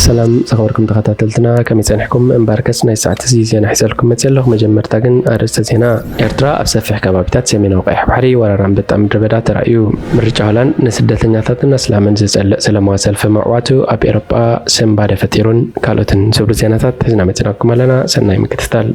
ሰላም ዝኸበርኩም ተኸታተልትና፣ ከመይ ጸኒሕኩም? እምበኣርከስ ናይ ሰዓት እዚ ዜና ሒዘልኩም መጺአ ኣለኹ። መጀመርታ ግን ኣርእስተ ዜና። ኤርትራ ኣብ ሰፊሕ ከባቢታት ሰሜናዊ ቀይሕ ባሕሪ ወራር ኣንበጣ ምድረ በዳ ተራእዩ። ምርጫ ሆላንድ ንስደተኛታትን ኣስላምን ዝጸልእ ሰላማዊ ሰልፊ ምዕዋቱ ኣብ ኤውሮጳ ስንባደ ፈጢሩን ካልኦትን ዝብሉ ዜናታት ሒዝና መጺናኩም ኣለና። ሰናይ ምክትታል።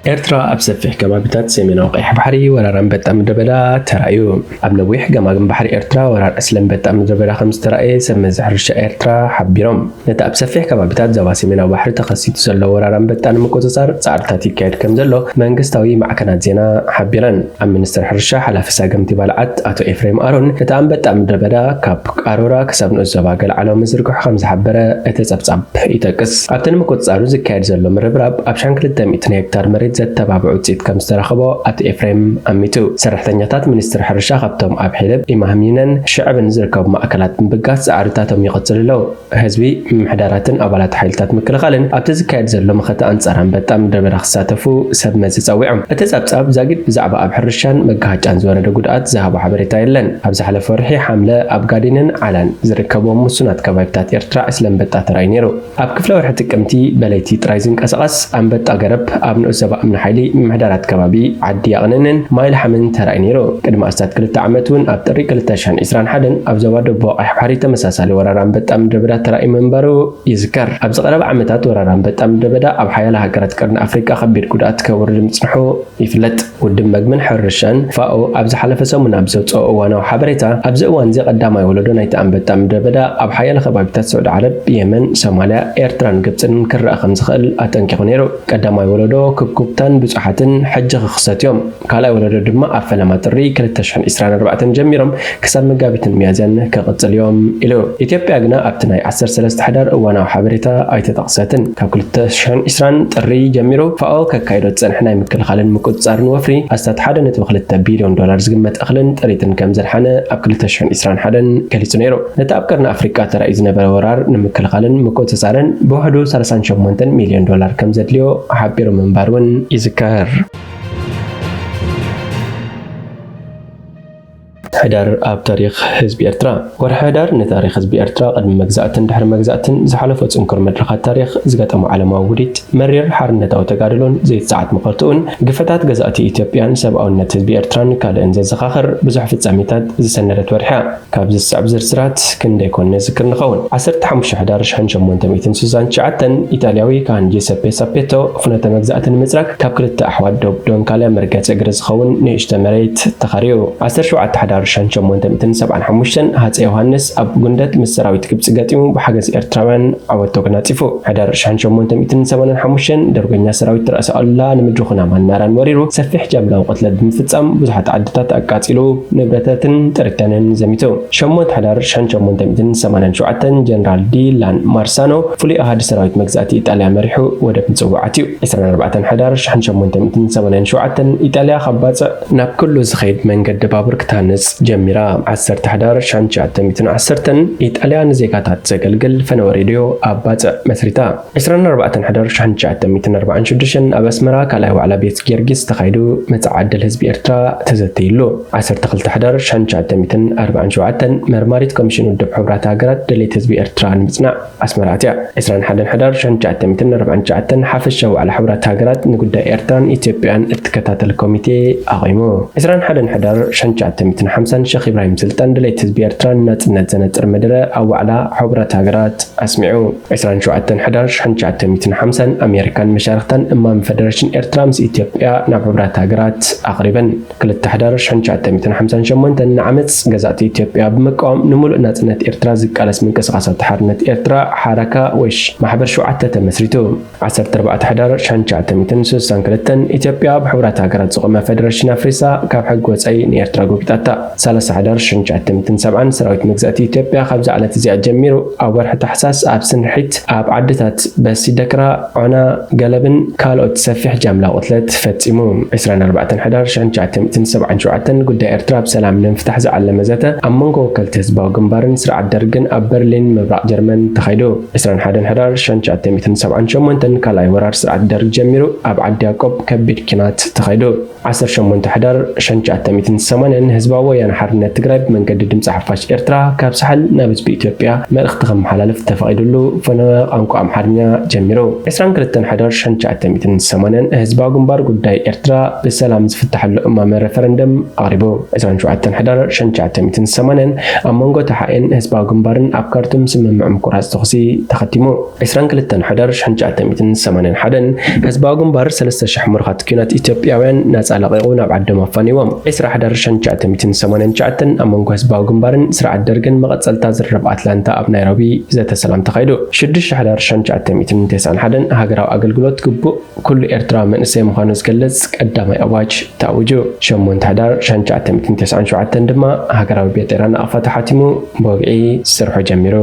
ኤርትራ ኣብ ሰፊሕ ከባቢታት ሰሜናዊ ቀይሕ ባሕሪ ወራር ኣንበጣ ምድረ በዳ ተራእዩ። ኣብ ነዊሕ ገማግም ባሕሪ ኤርትራ ወራር ዕስለ ኣንበጣ ምድረ በዳ ከም ዝተራእየ ሰብ መዚ ሕርሻ ኤርትራ ሓቢሮም። ነቲ ኣብ ሰፊሕ ከባቢታት ዞባ ሰሜናዊ ባሕሪ ተኸሲቱ ዘሎ ወራር ኣንበጣ ንምቁጽጻር ጻዕርታት ይካየድ ከም ዘሎ መንግስታዊ ማዕከናት ዜና ሓቢረን። ኣብ ሚኒስትሪ ሕርሻ ሓላፊ ሳገምቲ ባልዓት ኣቶ ኤፍሬም ኣሮን፣ እቲ ኣንበጣ ምድረ በዳ ካብ ቃሮራ ክሳብ ንኡስ ዞባ ገልዓሎ ምዝርግሑ ከም ዝሓበረ እቲ ጸብጻብ ይጠቅስ። ኣብቲ ንምቁጽጻሩ ዝካየድ ዘሎ ምርብራብ ኣብ ሸሕን ክልተ ሚእትን ሄክታር መሬት ዘተባብዕ ውጽኢት ከም ዝተረኸቦ ኣቶ ኤፍሬም ኣሚቱ። ሰራሕተኛታት ሚኒስትሪ ሕርሻ ካብቶም ኣብ ሒለብ፣ ኢማህሚነን ሽዕብን ዝርከቡ ማእከላት ምብጋስ ጻዕርታቶም ይቕጽሉ ኣለዉ። ህዝቢ፣ ምምሕዳራትን ኣባላት ሓይልታት ምክልኻልን ኣብቲ ዝካየድ ዘሎ መኸተ ኣንጻር ኣንበጣ ምድረ በዳ ክሳተፉ ሰብ መዚ ጸዊዖም። እቲ ጸብጻብ ዛጊድ ብዛዕባ ኣብ ሕርሻን መጋሃጫን ዝወረደ ጉድኣት ዝሃቦ ሓበሬታ የለን። ኣብ ዝሓለፈ ወርሒ ሓምለ ኣብ ጋዴንን ዓላን ዝርከብዎም ውሱናት ከባቢታት ኤርትራ ዕስለ ኣንበጣ ተራእዩ ነይሩ። ኣብ ክፍለ ወርሒ ጥቅምቲ በለይቲ ጥራይ ዝንቀሳቐስ ኣንበጣ ገረብ ኣብ ንኡስ ዞባ እምኒ ሓይሊ፣ ምምሕዳራት ከባቢ ዓዲ ያቕንንን ማይ ላሕምን ተራእዩ ነይሩ። ቅድሚ ኣስታት ክልተ ዓመት እውን ኣብ ጥሪ ክልተ ሽሕን ዕስራን ሓደን ኣብ ዞባ ደቡብ ቀይሕ ባሕሪ ተመሳሳሊ ወራር ኣንበጣ ምድረ በዳ ተራእዩ ምንባሩ ይዝከር። ኣብዚ ቀረባ ዓመታት ወራር ኣንበጣ ምድረ በዳ ኣብ ሓያለ ሃገራት ቀርኒ ኣፍሪቃ ከቢድ ጉድኣት ከውርድ ምጽንሑ ይፍለጥ። ውድብ መግብን ሕርሻን ፋኦ ኣብ ዝሓለፈ ሰሙን ኣብ ዘውጽኦ እዋናዊ ሓበሬታ፣ ኣብዚ እዋን እዚ ቀዳማይ ወለዶ ናይቲ ኣንበጣ ምድረ በዳ ኣብ ሓያለ ከባቢታት ስዑዲ ዓረብ፣ የመን፣ ሶማልያ፣ ኤርትራን ግብጽን ክረኣ ከም ዝኽእል ኣጠንቂቑ ነይሩ። ቀዳማይ ወለዶ ክብኩብታን ብጹሓትን ሕጂ ክኽሰት እዮም። ካልኣይ ወለዶ ድማ ኣብ ፈለማ ጥሪ ክልተ ሽሕን ዕስራን ኣርባዕተን ጀሚሮም ክሳብ መጋቢትን ሚያዝያን ክቕጽል እዮም ኢሉ። ኢትዮጵያ ግና ኣብቲ ናይ ዓሰርተ ሰለስተ ሕዳር እዋናዊ ሓበሬታ ኣይተጠቕሰትን። ካብ ክልተ ሽሕን ዕስራን ጥሪ ጀሚሩ ፋኦ ከካይዶ ዝጸንሐ ናይ ምክልኻልን ምቁጽጻርን ወፍሪ ኣስታት ሓደ ነጥቢ ክልተ ቢልዮን ዶላር ዝግመት እኽልን ጥሪትን ከም ዘድሓነ ኣብ ክልተ ሽሕን ዕስራን ሓደን ገሊጹ ነይሩ። ነቲ ኣብ ቀርኒ ኣፍሪቃ ተራእዩ ዝነበረ ወራር ንምክልኻልን ምቁጽጻርን ብውሕዱ ሰላሳን ሸሞንተን ሚልዮን ዶላር ከም ዘድልዮ ሓቢሩ ምንባር እውን ይዝከር። ሕዳር ኣብ ታሪኽ ህዝቢ ኤርትራ። ወርሒ ሕዳር ንታሪኽ ህዝቢ ኤርትራ ቅድሚ መግዛእትን ድሕሪ መግዛእትን ዝሓለፎ ጽንኩር መድረኻት ታሪኽ ዝገጠሞ ዓለማዊ ውዲት፣ መሪር ሓርነታዊ ተጋድሎን ዘይትጽዓት መኸርትኡን፣ ግፈታት ገዛእቲ ኢትዮጵያን ሰብኣውነት ህዝቢ ኤርትራን ካልእን ዘዘኻኽር ብዙሕ ፍጻሜታት ዝሰነደት ወርሒ እያ። ካብዚ ዝስዕብ ዝርዝራት ክንደይ ኮን ነዝክር ንኸውን። ዓሰርተ ሓሙሽተ ሕዳር ሽሕን ሸሞንተ ሚእትን ስሳን ትሽዓተን፣ ኢጣልያዊ ካህን ጂሰፔ ሳፔቶ ፍኖተ መግዛእቲ ንምጽራግ ካብ ክልተ ኣሕዋት ዶብ ዶንካልያ መርገጺ እግሪ ዝኸውን ንእሽቶ መሬት ተኻርዩ። ዓሰርተ ሸውዓተ ሕዳር ሽሕን ሸሞንተ ሚእትን ሰብዓን ሓሙሽተን፣ ሃጸይ ዮሃንስ ኣብ ጉንደት ምስ ሰራዊት ግብጺ ገጢሙ ብሓገዝ ኤርትራውያን ዓወት ተጎናጺፉ። ሕዳር ሽሕን ሸሞንተ ሚእትን ሰማንያን ሓሙሽተን፣ ደርጎኛ ሰራዊት ራእሲ ኣሉላ ንምድሪ ኩናማን ናራን ወሪሩ ሰፊሕ ጃምላዊ ቅትለት ብምፍጻም ብዙሓት ዓድታት ኣቃጺሉ ንብረታትን ጥሪታንን ዘሚቱ። ሸሞንተ ሕዳር ሽሕን ሸሞንተ ሚእትን ሰማንያን ሸውዓተን፣ ጀነራል ዲ ላን ማርሳኖ ፍሉይ ኣሃዱ ሰራዊት መግዛእቲ ኢጣልያ መሪሑ ወደብ ምጽዋዕ ኣትዩ። ዕስራን ኣርባዕተን ሕዳር ሽሕን ሸሞንተ ሚእትን ሰማንያን ሸውዓተን፣ ኢጣልያ ካብ ባጽዕ ናብ ኩሉ ዝኸይድ መንገዲ ባቡር ክትሃንጽ ጀሚራ። ዓሰርተ ሕዳር ሽሕን ትሽዓተ ሚእትን ዓሰርተን፣ ኢጣልያ ንዜጋታት ዘገልግል ፈነወ ሬድዮ ኣብ ባጽዕ መስሪታ። ዕስራን ኣርባዕተን ሕዳር ሽሕን ትሽዓተ ሚእትን ኣርባዓን ሽዱሽተን፣ ኣብ ኣስመራ ካልኣይ ዋዕላ ቤት ጊዮርጊስ ተኻይዱ፣ መጻኢ ዕድል ህዝቢ ኤርትራ ተዘተየሉ። ዓሰርተ ክልተ ሕዳር ሽሕን ትሽዓተ ሚእትን ኣርባዓን ሸውዓተን፣ መርማሪት ኮሚሽን ውድብ ሕቡራት ሃገራት ድሌት ህዝቢ ኤርትራ ንምጽናዕ ኣስመራ ኣትያ። ዕስራን ሓደን ሕዳር ሽሕን ትሽዓተ ሚእትን ኣርባዓን ትሽዓተን፣ ሓፈሻዊ ዋዕላ ሕቡራት ሃገራት ንጉዳይ ኤርትራን ኢትዮጵያን እትከታተል ኮሚቴ ኣቑሙ። ዕስራን ሓደን ሕዳር ሽሕን ትሽዓተ ሚእትን ሓምሳን፣ ሸኽ ኢብራሂም ስልጣን ድሌት ህዝቢ ኤርትራ ንናጽነት ዘነጽር መደረ ኣብ ዋዕላ ሕቡራት ሃገራት ኣስሚዑ። ዕስራን ሸውዓተን ሕዳር ሽሕን ትሽዓተ ሚእትን ሓምሳን፣ ኣሜሪካን መሻርኽታን እማመ ፈደረሽን ኤርትራ ምስ ኢትዮጵያ ናብ ሕቡራት ሃገራት ኣቕሪበን። ክልተ ሕዳር ሽሕን ትሽዓተ ሚእትን ሓምሳን ሸሞንተን፣ ንዓመጽ ገዛእቲ ኢትዮጵያ ብምቅዋም ንምሉእ ናጽነት ኤርትራ ዝቃለስ ምንቅስቓሳት ሓርነት ኤርትራ፣ ሓራካ ወይ ሽ-፣ ማሕበር ሸውዓተ ተመስሪቱ። ዓሰርተ ኣርባዕተ ሕዳር ሽሕን ትሽዓተ ሚእትን ስሳን ክልተን፣ ኢትዮጵያ ብሕቡራት ሃገራት ዝቖመ ፈደረሽን ኣፍሪሳ ካብ ሕጊ ወጻኢ ንኤርትራ ጎቢጣታ። ሰላሳ ሕዳር ሽሕን ትሽዓተ ሚእትን ሰብዓን፣ ሰራዊት መግዛእቲ ኢትዮጵያ ካብዛ ዕለት እዚኣ ጀሚሩ ኣብ ወርሒ ታሕሳስ ኣብ ስንሒት ኣብ ዓድታት በሲደክራ፣ ዖና፣ ገለብን ካልኦት ሰፊሕ ጃምላ ቅትለት ፈጺሙ። ዕስራን ኣርባዕተን ሕዳር ሽሕን ትሽዓተ ሚእትን ሰብዓን ሸውዓተን፣ ጉዳይ ኤርትራ ብሰላም ንምፍታሕ ዝዓለመ ዘተ ኣብ መንጎ ወከልቲ ህዝባዊ ግንባርን ስርዓት ደርግን ኣብ በርሊን ምብራቕ ጀርመን ተኻይዱ። ዕስራን ሓደን ሕዳር ሽሕን ትሽዓተ ሚእትን ሰብዓን ሸሞንተን፣ ካልኣይ ወራር ስርዓት ደርግ ጀሚሩ ኣብ ዓዲ ያዕቆብ ከቢድ ኲናት ተኻይዱ። ዓሰርተ ሸሞንተ ሕዳር ሽሕን ትሽዓተ ሚእትን ሰማንያን፣ ህዝባዊ ወያነ ሓርነት ትግራይ ብመንገዲ ድምፂ ሓፋሽ ኤርትራ ካብ ሳሕል ናብ ህዝቢ ኢትዮጵያ መልእኽቲ ከመሓላልፍ ተፈቒዱሉ ፈነወ ቋንቋ ኣምሓርኛ ጀሚሩ። ዕስራን ክልተን ሕዳር ሽሕን ትሽዓተ ሚእትን ሰማንያን ህዝባዊ ግንባር ጉዳይ ኤርትራ ብሰላም ዝፍታሐሉ እማመ ሬፈረንደም ኣቕሪቡ። ዕስራን ሸውዓተን ሕዳር ሽሕን ትሽዓተ ሚእትን ሰማንያን ኣብ መንጎ ተሓኤን ህዝባዊ ግንባርን ኣብ ካርቱም ስምምዕ ምቁራጽ ተኹሲ ተኸቲሙ። ዕስራን ክልተን ሕዳር ሽሕን ትሽዓተ ሚእትን ሰማንያን ሓደን ህዝባዊ ግንባር ሰለስተ ሽሕ ምሩኻት ኲናት ኢትዮጵያውያን ናጻ ለቒቑ ናብ ዓዶም ኣፋንይዎም። ዕስራ ሕዳር ሽሕን ትሽዓተ ሚእትን ሰማንያን ትሽዓተን ኣብ መንጎ ህዝባዊ ግንባርን ስርዓት ደርግን መቐጸልታ ዝርርብ ኣትላንታ ኣብ ናይሮቢ ዘተ ሰላም ተኻይዱ። ሽዱሽተ ሕዳር ሽሕን ትሽዓተ ሚእትን ተስዓን ሓደን ሃገራዊ ኣገልግሎት ግቡእ ኩሉ ኤርትራዊ መንእሰይ ምዃኑ ዝገልጽ ቀዳማይ ኣዋጅ ተኣዊጁ። ሸሞንተ ሕዳር ሽሕን ትሽዓተ ሚእትን ተስዓን ሸውዓተን ድማ ሃገራዊ ቤት ኤራ ናቕፋ ተሓቲሙ ብወግዒ ስርሑ ጀሚሩ።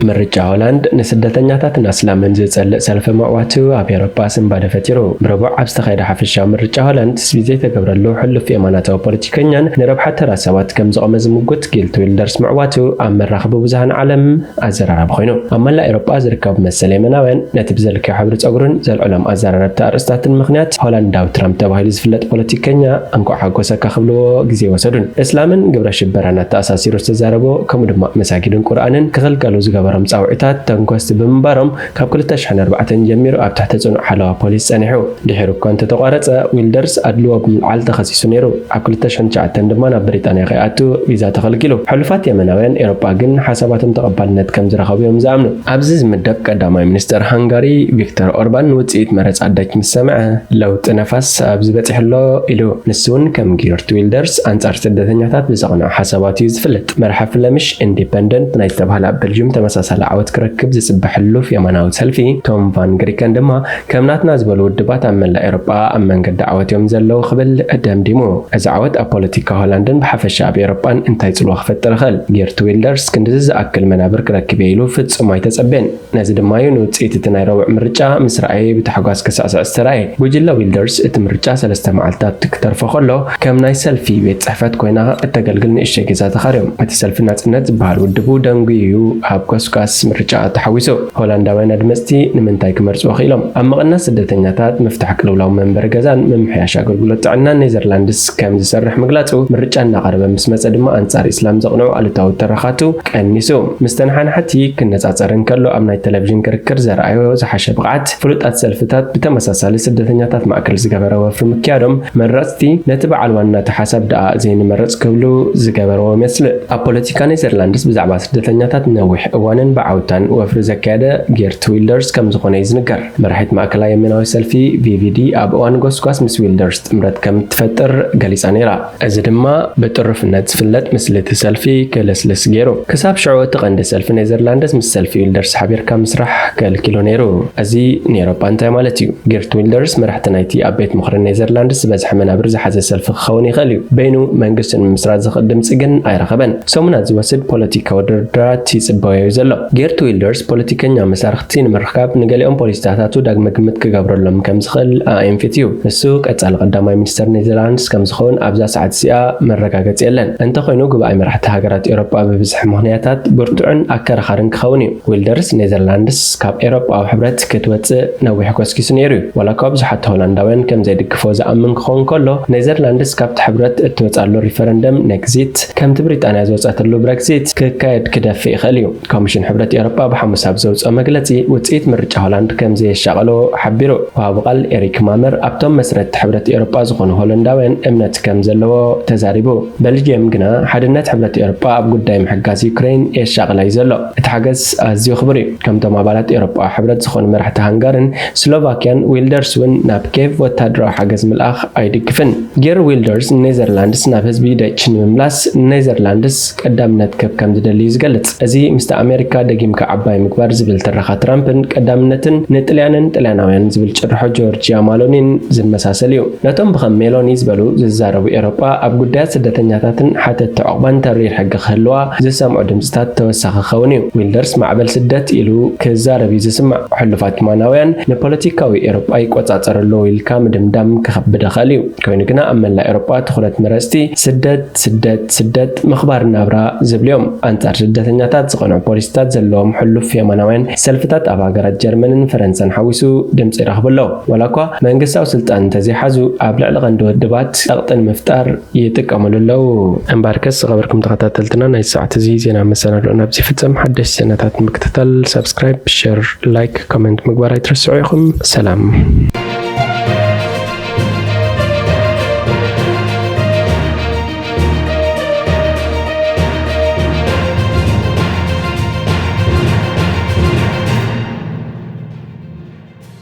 ምርጫ ሆላንድ ንስደተኛታትን ኣስላምን ዝጸልእ ሰልፊ ምዕዋቱ ኣብ ኤውሮጳ ስንባደ ፈጢሩ። ብረቡዕ ኣብ ዝተኻየደ ሓፈሻዊ ምርጫ ሆላንድ፣ ትጽቢት ዘይተገብረሉ ሕሉፍ የማናታዊ ፖለቲከኛን ንረብሓ ተራ ሰባት ከም ዝቖመ ዝምጉት ጊርት ዊልደርስ ምዕዋቱ ኣብ መራኸቢ ብዙሃን ዓለም ኣዘራራቢ ኮይኑ። ኣብ መላእ ኤውሮጳ ዝርከቡ መሰል የመናውያን ነቲ ብዘልክዮ ሕብሪ ጸጉርን ዘልዕሎም ኣዘራረብቲ ኣርእስታትን ምኽንያት ሆላንዳዊ ትራምፕ ተባሂሉ ዝፍለጥ ፖለቲከኛ እንቋዕ ሓጎሰካ ክብልዎ ግዜ ወሰዱን። እስላምን ግብረ ሽበራን ኣተኣሳሲሩ ዝተዛረቦ፣ ከምኡ ድማ መሳጊድን ቁርኣንን ክኽልከሉ ዝገበሮም ጻውዒታት ተንኮስቲ ብምንባሮም ካብ ክልተ ሽሕን ኣርባዕተን ጀሚሩ ኣብ ትሕቲ ጽኑዕ ሓለዋ ፖሊስ ጸኒሑ። ድሒሩ እኳ እንተተቋረጸ፣ ዊልደርስ ኣድልዎ ብምልዓል ተኸሲሱ ነይሩ። ኣብ ክልተ ሽሕን ትሽዓተን ድማ ናብ ብሪጣንያ ከይኣቱ ቪዛ ተኸልኪሉ። ሕሉፋት የመናውያን ኤውሮጳ ግን ሓሳባቶም ተቐባልነት ከም ዝረኸቡ እዮም ዝኣምኑ። ኣብዚ ዝምደብ ቀዳማይ ሚኒስተር ሃንጋሪ ቪክተር ኦርባን ንውጽኢት መረጻ ደች ምስ ሰምዐ፣ ለውጢ ነፋስ ኣብዚ በጺሑ ኣሎ ኢሉ። ንሱ እውን ከም ጊርት ዊልደርስ ኣንጻር ስደተኛታት ብዘቕንዑ ሓሳባት እዩ ዝፍለጥ። መርሓ ፍለሚሽ ኢንዲፐንደንት ናይ ዝተባህለ ኣብ ቤልጅዩም ተመሳሳሊ ዓወት ክረክብ ዝጽበ ሕሉፍ የማናዊ ሰልፊ ቶም ቫን ግሪከን ድማ ከም ናትና ዝበሉ ውድባት ኣብ መላእ ኤውሮጳ ኣብ መንገዲ ዓወት እዮም ዘለዉ ክብል ደምዲሙ። እዚ ዓወት ኣብ ፖለቲካ ሆላንድን ብሓፈሻ ኣብ ኤውሮጳን እንታይ ጽልዋ ክፈጥር ይኽእል? ጊርት ዊልደርስ ክንድዚ ዝኣክል መናብር ክረክብ እየ ኢሉ ፍጹም ኣይተጸበየን። ነዚ ድማ እዩ ንውጽኢት እቲ ናይ ረቡዕ ምርጫ ምስ ረኣየ ብታሕጓስ ክስዕስዕ ዝተራእየ። ጉጅለ ዊልደርስ እቲ ምርጫ ሰለስተ መዓልታት ክትተርፎ ከሎ ከም ናይ ሰልፊ ቤት ጽሕፈት ኮይና እተገልግል ንእሽተይ ገዛ ተኻርዮም። እቲ ሰልፊ ናጽነት ዝበሃል ውድቡ ደንጉዩ እዩ ኣብ ጎስጓስ ምርጫ ተሓዊሱ። ሆላንዳውያን ኣድመጽቲ ንምንታይ ክመርጽዎ ክኢሎም? ኣብ ምቕናስ ስደተኛታት፣ ምፍታሕ ቅልውላው መንበሪ ገዛን ምምሕያሽ ኣገልግሎት ጥዕናን ኔዘርላንድስ ከም ዝሰርሕ ምግላጹ፣ ምርጫ እናቐረበ ምስ መጸ ድማ ኣንጻር ኢስላም ዘቕንዑ ኣሉታዊ ተረኻቱ ቀኒሱ። ምስ ተነሓናሕቲ ክነጻጸር እንከሎ ኣብ ናይ ቴሌቪዥን ክርክር ዘርኣዮ ዝሓሸ ብቕዓት፣ ፍሉጣት ሰልፍታት ብተመሳሳሊ ስደተኛታት ማእከል ዝገበረ ወፍሪ ምክያዶም፣ መረጽቲ ነቲ በዓል ዋና እቲ ሓሳብ ደኣ ዘይንመርጽ ክብሉ ዝገበርዎ ይመስል። ኣብ ፖለቲካ ኔዘርላንድስ ብዛዕባ ስደተኛታት ነዊሕ እዋንን ብዓውታን ወፍሪ ዘካየደ ጌርት ዊልደርስ ከም ዝኾነ እዩ ዝንገር። መራሒት ማእከላይ የመናዊ ሰልፊ ቪ ቪ ዲ ኣብ እዋን ጎስጓስ ምስ ዊልደርስ ጥምረት ከም ትፈጥር ገሊጻ ነይራ። እዚ ድማ ብጥሩፍነት ዝፍለጥ ምስሊ እቲ ሰልፊ ክልስልስ ገይሩ። ክሳብ ሽዑ እቲ ቀንዲ ሰልፊ ኔዘርላንድስ ምስ ሰልፊ ዊልደርስ ሓቢርካ ምስራሕ ከልኪሉ ነይሩ። እዚ ንኤውሮጳ እንታይ ማለት እዩ? ጌርት ዊልደርስ መራሕቲ ናይቲ ኣብ ቤት ምኽሪ ኔዘርላንድስ ዝበዝሐ መናብር ዝሓዘ ሰልፊ ክኸውን ይኽእል እዩ። በይኑ መንግስቲ ንምምስራት ዘኽእል ድምጺ ግን ኣይረኸበን። ሰሙናት ዝወስድ ፖለቲካዊ ድርድራት ይጽበዮ እዩ ዘሎ። ጌርት ዊልደርስ ፖለቲከኛ መሳርኽቲ ንምርካብ ንገሊኦም ፖሊሲታታቱ ዳግመ ግምት ክገብረሎም ከም ዝኽእል ኣየንፊት እዩ። ንሱ ቀጻሊ ቀዳማይ ሚኒስተር ኔዘርላንድስ ከም ዝኸውን ኣብዛ ሰዓት እዚኣ መረጋገጺ የለን። እንተኾይኑ፣ ጉባኤ መራሕቲ ሃገራት ኤውሮጳ ብብዝሒ ምኽንያታት ብርቱዕን ኣከራኻርን ክኸውን እዩ። ዊልደርስ ኔዘርላንድስ ካብ ኤውሮጳዊ ሕብረት ክትወጽእ ነዊሕ ጎስጊሱ ነይሩ እዩ። ዋላ እኳ ብዙሓት ሆላንዳውያን ከም ዘይድግፎ ዝኣምን ክኸውን ከሎ፣ ኔዘርላንድስ ካብቲ ሕብረት እትወጽኣሉ ሪፈረንደም፣ ነግዚት፣ ከምቲ ብሪጣንያ ዝወጸትሉ ብረግዚት፣ ክካየድ ክደፍእ ይኽእል እዩ። ኮሚሽን ሕብረት ኤውሮጳ ብሓሙስ ኣብ ዘውጽኦ መግለጺ፣ ውጽኢት ምርጫ ሆላንድ ከም ዘየሻቐሎ ሓቢሩ። ወሃቢ ቃል ኤሪክ ማመር ኣብቶም መስረትቲ ሕብረት ኤውሮጳ ዝኾኑ ሆላንዳውያን እምነት ከም ዘለዎ ተዛሪቡ። በልጅየም ግና ሓድነት ሕብረት ኤውሮጳ ኣብ ጉዳይ ምሕጋዝ ዩክሬን የሻቕላ እዩ ዘሎ። እቲ ሓገዝ ኣዝዩ ክቡር እዩ። ከምቶም ኣባላት ኤውሮጳዊ ሕብረት ዝኾኑ መራሕቲ ሃንጋርን ስሎቫክያን፣ ዊልደርስ እውን ናብ ኬቭ ወታደራዊ ሓገዝ ምልኣኽ ኣይድግፍን። ጌር ዊልደርስ ንኔዘርላንድስ ናብ ህዝቢ ደች ንምምላስ ንኔዘርላንድስ ቀዳምነት ክህብ ከም ዝደሊ እዩ ዝገልጽ። እዚ ምስቲ ኣሜሪካ ደጊምካ ዓባይ ምግባር ዝብል ትረኻ ትራምፕን ቀዳምነትን ንጥልያንን ጥልያናውያን ዝብል ጭርሖ ጆርጅያ ማሎኒን ዝመሳሰል እዩ። ነቶም ብኸም ሜሎኒ ዝበሉ ዝዛረቡ ኤውሮጳ ኣብ ጉዳያት ስደተኛታትን ሓተትቲ ዕቑባን ተሪር ሕጊ ክህልዋ ዝሰምዑ ድምጽታት ተወሳኺ ክኸውን እዩ። ዊልደርስ ማዕበል ስደት ኢሉ ክዛረብ እዩ ዝስማዕ። ሕሉፋት የማናውያን ንፖለቲካዊ ኤውሮጳ ይቆጻጸሩ ኣለዉ ኢልካ ምድምዳም ክኸብድ ይኽእል እዩ። ኮይኑ ግና ኣብ መላእ ኤውሮጳ ትኹረት መረጽቲ ስደት፣ ስደት፣ ስደት፣ ምኽባር ናብራ ዝብሉ እዮም። ኣንጻር ስደተኛታት ዝቐንዑ ፖሊሲ ስታት ዘለዎም ሕሉፍ የማናውያን ሰልፍታት ኣብ ሃገራት ጀርመንን ፈረንሳን ሓዊሱ ድምፂ ይረኽቡ ኣለዉ። ዋላ እኳ መንግስታዊ ስልጣን እንተዘይሓዙ፣ ኣብ ልዕሊ ቀንዲ ውድባት ጸቕጢ ንምፍጣር ይጥቀምሉ ኣለዉ። እምበኣርከስ ዝኸበርኩም ተኸታተልትና፣ ናይ ሰዓት እዚ ዜና መሰናድኦ ናብዚ ይፍጸም። ሓደሽቲ ዜናታት ንምክትታል ሳብስክራይብ፣ ሸር፣ ላይክ፣ ኮመንት ምግባር ኣይትረስዑ ኢኹም። ሰላም።